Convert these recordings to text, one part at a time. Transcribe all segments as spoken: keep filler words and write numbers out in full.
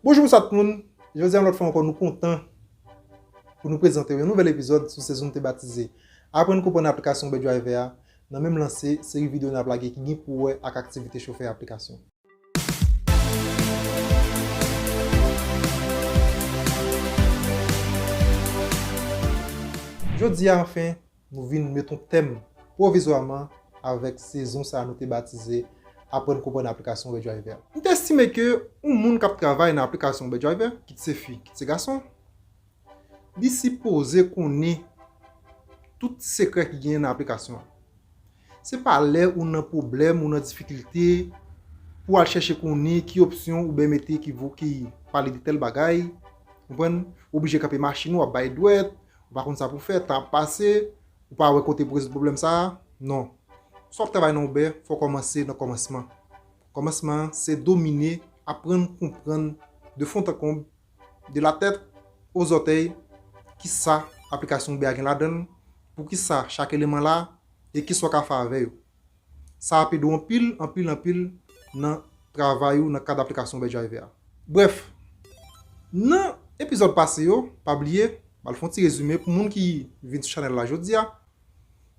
Bonjou, bonswa tout moun. Jodi a, yon lòt fwa ankò, nou kontan pou nou prezante w yon nouvèl epizòd sou sezon nou te batize Aprann Konprann Aplikasyon Uber Driver a, nan menm lanse seri videyo n ap lage ki gen pou wè ak aktivite chofè aplikasyon. Jodi a, anfen, nou vin met yon tèm pwovizwaman avèk sezon sa a nou te batize Aprann Konprann Aplikasyon Uber Driver. M te estime ke yon moun k ap travay nan aplikasyon Uber Driver, kit se fi, kit se gason, li sipoze konnen tout sekrè ki genyen nan aplikasyon an. Se pa lè ou nan pwoblèm, ou nan difikilte, pou w al chèche konnen ki opsyon Uber mete ki vo, ki pale de tèl bagay, konprann? Ou oblije kanpe machin ou, w ap bay dwèt, ou pa konn sa pou fè, tan ap pase, ou pa wè kote pou rezoud pwoblèm sa a. Non. Si w ap travay nan Uber, fò w kòmanse nan kòmansman. Kòmansman an, se domine, aprann konprann de fon an konb, de la tèt o zòtèy, kisa aplikasyon Uber a gen ladan l, poukisa chak eleman la, e kisa w ka fè avè yo. Sa ap ede w anpil, anpil, anpil nan travay ou nan kad aplikasyon Uber Driver a. Brèf, nan epizòd pase yo, pa bliye, m al fè yon ti rezime pou moun ki vin sou chanèl la jodi a.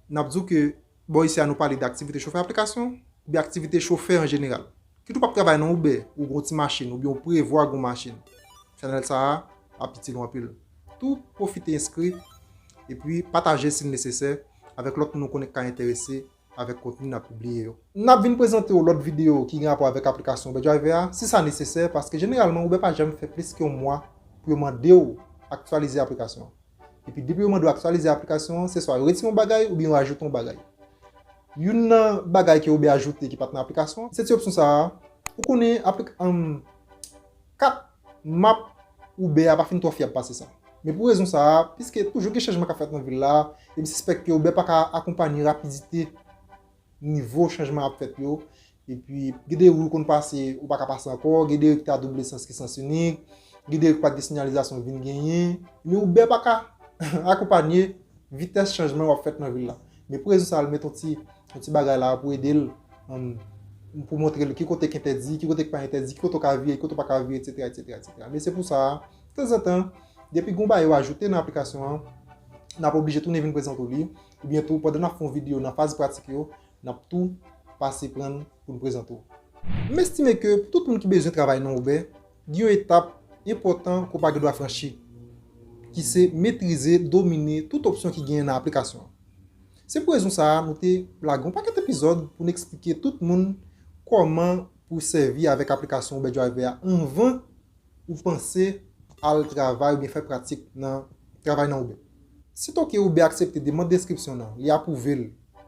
N ap di w ke bò isi a nou pale de aktivite chofè aplikasyon, oubyen aktivite chofè an jeneral. Kit ou p ap travay nan Uber, ou gen yon ti machin, oubyen ou prevwa gen yon machin, chanèl sa a ap itil ou anpil. Tou pwofite enskri, epi pataje si l nesesè avèk lòt moun ou konnen k ka enterese avèk kontni n ap pibliye yo. N ap vin prezante w lòt videyo ki gen rapò avèk aplikasyon Uber Driver a, si sa nesesè, paske jeneralman Uber pa janm fè plis ke yon mwa pou yo mande w aktyalize aplikasyon an. Epi depi yo mande w aktyalize aplikasyon an, se swa yo retire yon bagay oubyen yo ajoute yon bagay. Youn nan bagay ke Uber ajoute ki pa t nan aplikasyon an, se ti opsyon sa a. Ou konnen aplik-, um, kat map Uber a pa fin twò fyab pase sa. Men pou rezon sa a, piske toujou gen chanjman k ap fèt nan vil la, e m sispèk ke Uber pa ka akonpanye rapidite nivo chanjman ap fèt yo. Epi, gen de ri w konn pase, ou pa ka pase ankò, gen de ri ki ta double sans ki sans inik, gen de ri ki pa t gen sinyalizasyon vin genyen. Men Uber pa ka akonpanye vitès chanjman yo ap fèt nan vil la. Men pou rezon sa a, l met yon ti, yon ti bagay la pou ede l, um, pou montre l ki kote k entèdi, ki kote k pa entèdi, ki kote w ka vire, ki kote w pa ka vire, etsetera, etsetera, etsetera. Men se pou sa a, tanzantan, depi gen yon bagay yo ajoute nan aplikasyon an, n ap oblije tounen vin prezante w li, oubyen tou, pandan n ap fè yon videyo nan faz pratik yo, n ap tou pase pran l pou n prezante w. M estime ke pou tout moun ki bezwen travay nan Uber, gen yon etap enpòtan ke w pa gen dwa franchi, ki se metrize, domine tout opsyon ki genyen nan aplikasyon an. Se pou rezon sa a, nou te lage yon pakèt epizòd pou n eksplike tout moun kòman pou sèvi avèk aplikasyon Uber Driver a anvan ou panse al travay oubyen fè pratik nan travay nan Uber. Sito ke Uber aksepte demann de enskripsyon nan, li apwouve l,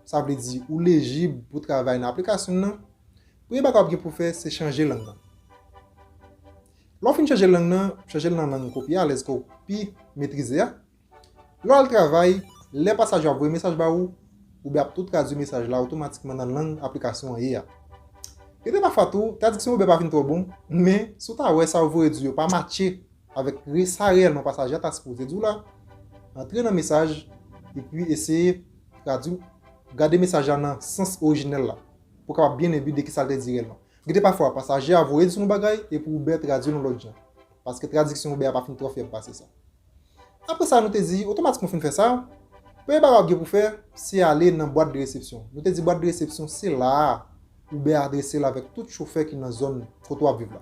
sa vle di ou lejib pou travay nan aplikasyon nan, premye bagay w ap gen pou fè se chanje lang nan. Lè w fin chanje lang nan, chanje l nan lang ou pi alèz, ke w pi metrize a, lè w al travay, lè pasaje yo ap voye mesaj ba ou, Uber ap tou tradui mesaj la otomatikman nan lang aplikasyon an ye a. Gen de pafwa tou, tradiksyon Uber pa fin twò bon, men si w ta wè sa yo voye di w yo pa matche avèk re-, sa reyèlman pasaje a ta sipoze di w la, antre nan mesaj, epi eseye tradui, gade mesaj la nan sans orijinèl la, pou w kapab byen enbi de kisa l te di reyèlman. Gen de pafwa, pasaje a voye di w yon bagay, epi Uber tradui l yon lòt jan. Paske tradiksyon Uber a pa fin twò fyab pase sa. Apre sa, nou te di, otomatikman w fin fè sa, premye bagay w gen pou fè, se ale nan bwat de resepsyon. Nou te di bwat de resepsyon, se la a Uber adrese l avèk tout chofè ki nan zòn kote w ap viv la.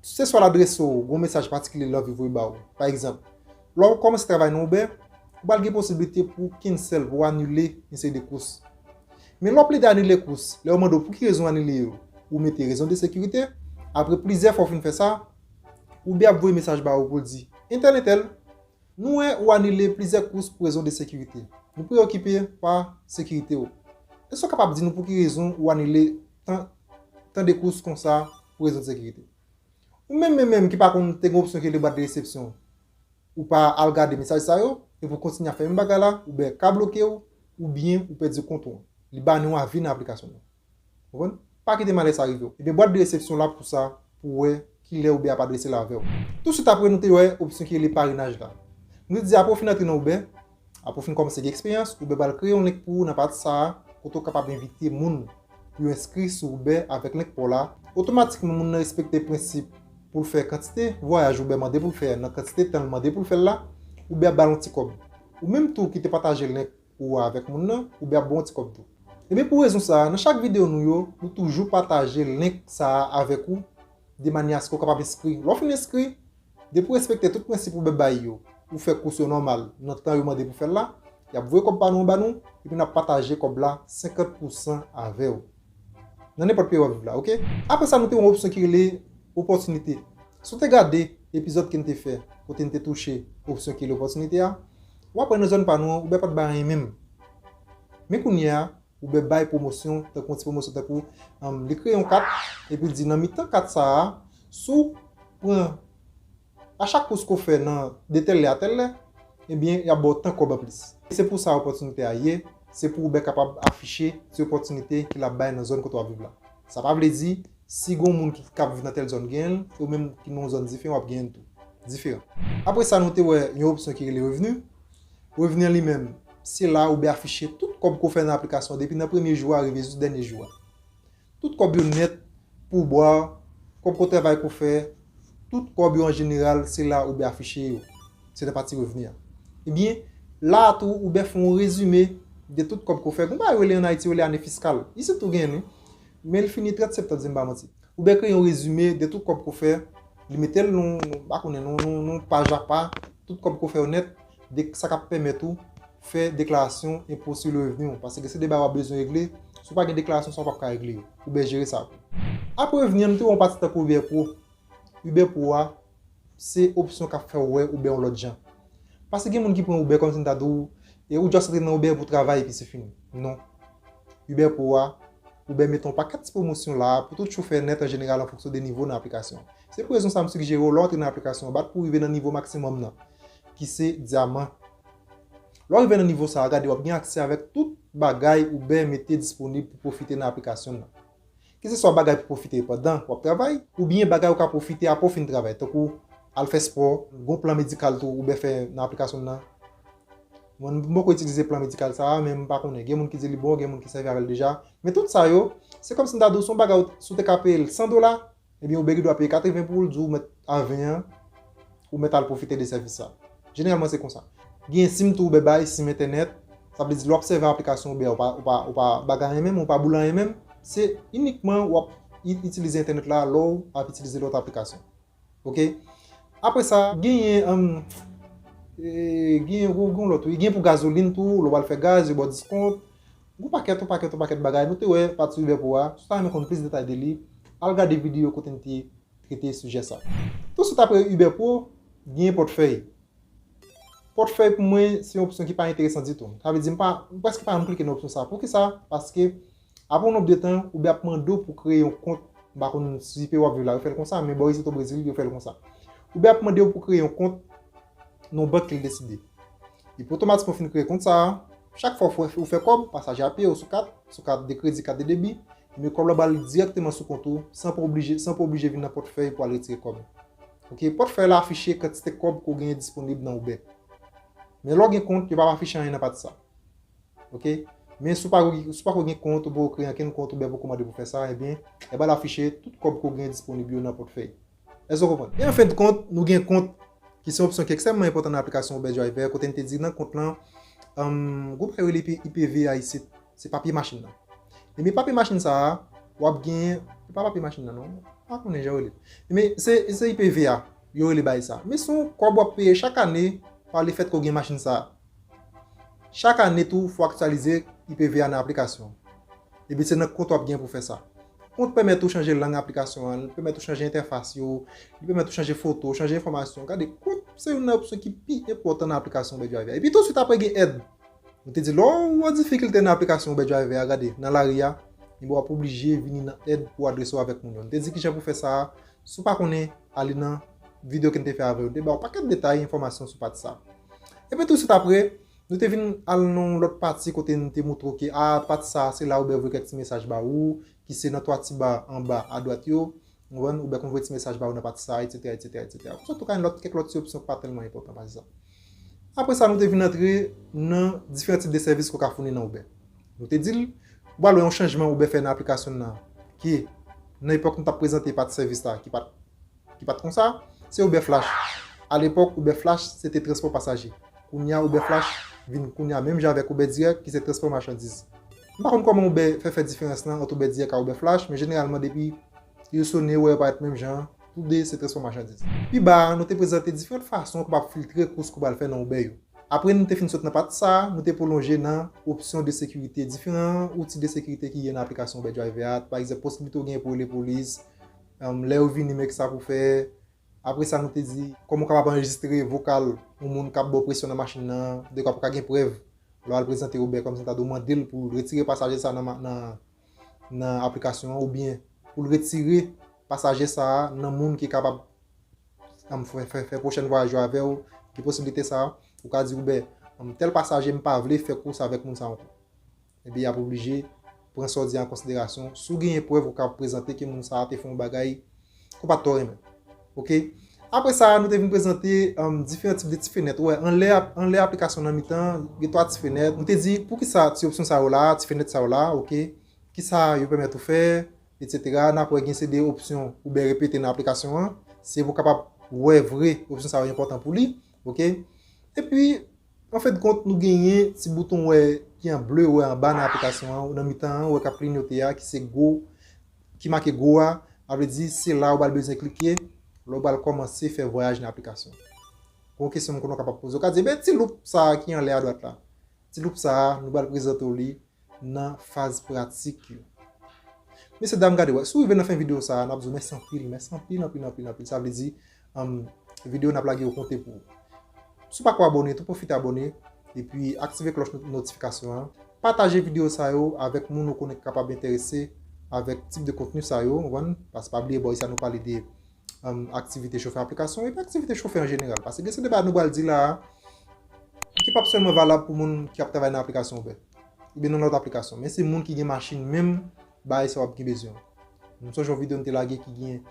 Se swa l adrese w yon mesaj patikilye l anvi voye ba ou. Pa egzanp, lè w kòmanse travay nan Uber, ou pral gen posiblite pou w cancel, pou w anile yon seri de kous. Men lè w plede anile kous, lè yo mande w pou ki rezon w anile yo, ou mete rezon de sekirite. Apre plizyè fwa w fin fè sa, Uber ap voye mesaj ba ou pou l di, entèl, entèl, nou wè ou anile plizyè kous pou rezon de sekirite. Nou preyokipe pa sekirite w. Èske w kapab di nou pou ki rezon ou anile tan, tan de kous konsa pou rezon de sekirite? Ou menm, menm, menm ki pa konn te gen opsyon ki rele bwat de resepsyon, ou pa al gade mesaj sa yo, epi w kontinye ap fè menm bagay la, Uber ka bloke w, oubyen ou pèdi kont ou an. Li bani w avi nan aplikasyon nan. Konprann? Pa kite malè sa rive w. Ebyen, bwat de resepsyon la pou sa, pou wè kilè Uber ap adrese l avè w. Tousuit apre, nou te wè opsyon ki rele parenaj la. Nou te di apre w fin antre nan Uber, apre w fin kòmanse gen eksperyans, Uber pral kreye yon link pou ou nan pati sa a, kote w kapab envite moun pou yo enskri sou Uber avèk link pa w la, otomatikman moun nan respekte prensip pou l fè kantite vwayaj Uber mande pou l fè nan kantite tan l mande pou l fè l la, Uber ap ba l yon ti kòb. Ou menm tou ki te pataje link ou a avèk moun nan, Uber ap ba w yon ti kòb tou. Ebyen pou rezon sa a, nan chak videyo nou yo, nou toujou pataje link sa a avèk ou, de manyè aske w kapab enskri. Lè w fin enskri, depi w respekte tout prensip Uber bay yo, ou fè kous yo nòmal nan tan yo mande pou fè l la, y ap voye kòb pa nou anba nou, epi n ap pataje kòb la senkant pousan avè w. Nan nenpòt peyi w ap viv la, oke? Apre sa, nou te wè yon opsyon ki rele opòtinite. Si w te gade epizòd ke n te fè, kote n te touche opsyon ki rele opòtinite a, w ap wè nan zòn pa nou an, Uber pa t bay anyen menm. Men kounye a, Uber bay pwomosyon, tankou yon ti pwomosyon, tankou, um, li kreye yon kat, epi l di nan mitan kat sa a, si w pran a chak kous ke w fè nan de tèl lè a tèl lè, ebyen, y ap ba w tan kòb anplis. Se pou sa opòtinite a ye, se pou Uber kapab afiche ti opòtinite ke l ap bay nan zòn kote w ap viv la. Sa pa vle di, si gen yon moun ki, k ap viv nan tèl zòn genyen l, e ou menm ki nan yon zòn diferan, w ap genyen l tou. Diferan. Apre sa, nou te wè yon opsyon ki rele revni. Revni an li menm, se la Uber afiche tout kòb ke w fè nan aplikasyon an, depi nan premye jou a rive jis dènye jou a. Tout kòb yo nèt, poubwa, kòb ke w travay ke w fè, tout kòb yo an jeneral, se la Uber afiche yo. Se nan pati revni a. Ebyen, la a tou, Uber fè yon rezime de tout kòb ke w fè. Gen yon bagay yo rele ann Ayiti, yo rele ane fiskal. Isit tou genyen li. Men l fini trant septanm, si m pa manti. Uber kreye yon rezime de tout kòb ke w fè, li mete l nan, nan, pa konnen, nan, nan, nan paj apa, tout kòb ke w fè yo nèt, de sa k ap pèmèt ou fè deklarasyon enpo sou revni w. Paske se de bagay w ap bezwen regle, si w pa gen deklarasyon sa, w p ap ka regle yo. Uber jere sa pou ou. Apre revni an, nou te wè yon pati tankou Uber Pro. Uber Pro a, se opsyon k ap fè w wè Uber yon lòt jan. Paske gen moun ki pran Uber kòmsi m ta di w, e ou just antre nan Uber pou travay epi se fini. Non. Uber Pro a, Uber mete yon pakèt ti pwomosyon la a pou tout chofè nèt an jeneral an fonksyon de nivo nan aplikasyon an. Se pou rezon sa a m sijere w, lè w antre nan aplikasyon an, bat pou w rive nan nivo maksimòm nan, ki se dyaman. Lè w rive nan nivo sa a, gade, w ap gen aksè avèk tout bagay Uber mete disponib pou pwofite nan aplikasyon nan. Keseswa bagay pou pwofite pandan w ap travay, oubyen bagay ou ka pwofite apre w fin travay, tankou al fè spò, gon plan medikal tou Uber fè nan aplikasyon nan. Mwen, m poko itilize plan medikal sa a, men m pa konnen. Gen moun ki di li bon, gen moun ki sèvi avè l deja. Men tout sa yo, se kòmsi m ta di w, se yon bagay ou, si w te ka peye l san dola, ebyen, Uber gen dwa peye katreven pou l di w mèt a ven an, ou mèt al pwofite de sèvis sa. Jeneralman, se konsa. Gen sim tou Uber bay, sim entènèt, sa vle di lè w ap sèvi aplikasyon Uber, ou pa, ou pa, ou pa bagay anyen menm, ou pa boule anyen menm, se inikman w ap i-, itilize entènèt la lè w ap itilize lòt aplikasyon. Oke? Apre sa, genyen, um, e, genyen, gon, gon lòt, wi. Genyen pou gazolin tou, lè w al fè gaz, yo ba w diskont. Gon pakèt, yon pakèt, yon pakèt bagay. Nou te wè pati Uber Pro a. Si w ta renmen konn plis detay de li, al gade videyo kote n te trete sijè sa. Tousuit apre Uber Pro, genyen pòtfèy. Pòtfèy pou mwen, se yon opsyon ki pa enteresan ditou. Sa vle di, m pa, m prèske pa janm klike nan opsyon sa. Poukisa? Paske, apre yon nonb de tan, Uber ap mande w pou kreye yon kont. M pa konn si peyi w ap viv la, yo fè l konsa, men bò isit o Brezil, yo fè l konsa. Uber ap mande w pou kreye yon kont nan yon bank ke l deside. Epi otomatikman w fin kreye kont sa a, chak fwa w fè, ou fè kòb, pasaje a peye w sou kat, sou kat de kredi, kat de debi, ebyen kòb la ba l dirèkteman sou kont ou, san pa oblije, san pa oblije vin nan pòtfèy pou al retire kòb. Oke, pòtfèy la afiche kantite kòb ke w genyen disponib nan Uber. Men lè w gen kont, yo p ap afiche anyen nan pati sa. Oke? Men si w pa, si w pako gen kont, ou poko kreye ankenn kont, Uber poko mande pou fè sa, ebyen, e ba l afiche tout kòb ke w genyen disponib yo nan pòtfèy. Èske w konprann? E an fen de kont, nou gen kont, ki se yon opsyon ki ekstrèmman enpòtan nan aplikasyon Uber Driver, kote n te di nan kont lan, um, gon bagay yo rele I P V A isit, se papye machin nan. Ebyen, papye machin sa a, w ap genyen, se pa papye machin nan, non, m pa konnen jan yo rele l. Men se, se I P V A, yo rele bagay sa. Men se yon kòb w ap peye chak ane, pa lefètke w gen machin sa a. Chak ane tou, fò w aktyalize I P V A nan aplikasyon an. Epi se nan kont w ap gen pou fè sa. Kont pèmèt ou chanje lang aplikasyon an, li pèmèt ou chanje entèfas yo, li pèmèt ou chanje foto, chanje enfòmasyon. Gade, kont se youn nan opsyon ki pi enpòtan nan aplikasyon Uber Driver. Epi tousuit apre gen èd. Nou te di lè w an difikilte nan aplikasyon Uber Driver a, gade, nan lari a, ebyen w ap oblije vini nan èd pou w adrese w avèk moun yo. Nou te di kijan pou fè sa a, si w pa konnen, ale nan videyo ke n te fè avè w. Te ba w pakèt detay, enfòmasyon sou pati sa a. Epi tousuit apre, nou te vin al nan yon lòt pati kote n te montre w ke, a, pati sa a, se la Uber voye kèk ti mesaj ba ou, ki se nan twa ti ba anba adwat yo. Ou konprann? Uber konn voye ti mesaj ba ou nan pati sa a, etsetera, etsetera, etsetera. Antouka, gen lòt, kèk lòt ti opsyon ki pa tèlman enpòtan pase sa. Apre sa, nou te vin antre nan diferan tip de sèvis ke w ka founi nan Uber. Nou te di l, Ou pral wè yon chanjman Uber fè nan aplikasyon nan, ki nan epòk nou t ap prezante pa t sèvis la, ki pa t, ki pa t konsa, se Uber Flash. Alepòk, Uber Flash, se te transpò pasaje. Kounye a, Uber Flash vin kounye a menm jan avèk Uber Direct, ki se transpò machandiz. M pa konn kòman Uber fè fè diferans lan ant Uber Direct ak Uber Flash, men jeneralman, depi yo sone, ou wè yo parèt menm jan, toude se transpò machandiz. Pi ba a, nou te prezante diferan fason ou kapab filtre kous ke w pral fè nan Uber yo. Apre nou te fin sot nan pati sa a, nou te pwolonje nan opsyon de sekirite, diferan outi de sekirite ki gen nan aplikasyon Uber Driver a, pa egzanp, posiblite w gen pou rele polis, um, lè yo vini, men ki sa pou fè. Apre sa, nou te di kòman w kapab anrejistre vokal yon moun k ap ba w presyon nan machin nan, dekwa pou ka gen prèv lè w al prezante Uber, kòmsi ta dwe mande l pou l retire pasaje sa nan, nan, nan aplikasyon an, oubyen pou l retire pasaje sa a nan moun ki kapab um, fè, fè, fè pwochèn vwayaj yo avè w, gen posiblite sa a, ou ka di Uber, um, tèl pasaje, m pa vle fè kous avèk moun sa ankò. Epi y ap oblije pran sa w di an konsiderasyon. Si w genyen prèv ou ka prezante ke moun sa a te fè yon bagay ke w pa t twò renmen. Oke? Apre sa, nou te vin prezante um, diferan tip de ti fenèt. Ou wè, anlè, anlè aplikasyon nan mitan, gen twa ti fenèt. Nou te di, poukisa ti opsyon sa yo la, ti fenèt sa yo la, oke? Kisa yo pèmèt ou fè, etsetera. N ap wè gen se de opsyon Uber repete nan aplikasyon an. Se pou w kapab wè vre opsyon sa yo enpòtan pou li. Oke? Epi, an fen de kont, nou genyen ti bouton wè ki an ble, wè anba nan aplikasyon an, nan mitan an, wè k ap klinyote a, ki se go, ki make go a, sa vle di se la ou pral bezwen klike lè ou pral kòmanse fè vwayaj nan aplikasyon. Gon kesyon m konnen w kapab poze, w ka di, "Ebyen, ti loup sa a ki anlè adwat la." Ti loup sa a, nou pral prezante w li nan faz pratik yo. Mesye dam, gade, wè, si w rive nan fen videyo sa a, n ap di w mèsi anpil, mèsi anpil, anpil, anpil, anpil. Sa vle di, um, videyo n ap lage yo konte pou ou. Si w pako abòne tou, pwofite abòne, epi aktive klòch not-, notifikasyon an. Pataje videyo sa yo avèk moun ou konnen ki kapab enterese avèk tip de kontni sa yo, ou konprann? Paske pa bliye, bò isi a nou pale de um, aktivite chofè aplikasyon epi aktivite chofè an jeneral. Paske gen seri de bagay nou pral di la a, ki p ap sèlman valab pou moun ki ap travay nan aplikasyon Uber, oubyen nan lòt aplikasyon, men se moun ki gen machin menm, bagay sa w ap gen bezwen. M sonje yon videyo m te lage ki gen,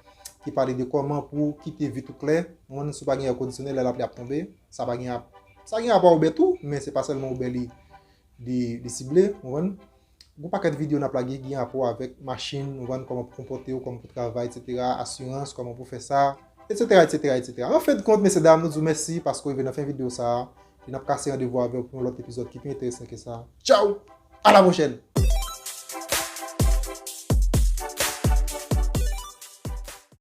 ki pale de kòman pou kite vit ou klè, ou konprann, si w pa gen èkondisyonnen, lè lapli ap tonbe, sa pa gen rap-, sa gen rapò a Uber tou, men se pa sèlman Uber li, li, li sible, ou konprann. Gon pakèt videyo n ap lage ki gen rapò avèk machin, ou konprann, kòman pou konpòte w, kòman pou travay, etsetera, asirans, kòman pou fè sa, etsetera, etsetera, etsetera. An fen de kont, mesye dam, nou di w mèsi paske w rive nan fen videyo sa a. E n ap kase randevou avè w pou yon lòt epizòd ki pi enteresan ke sa. Tchaw! A la pwochèn!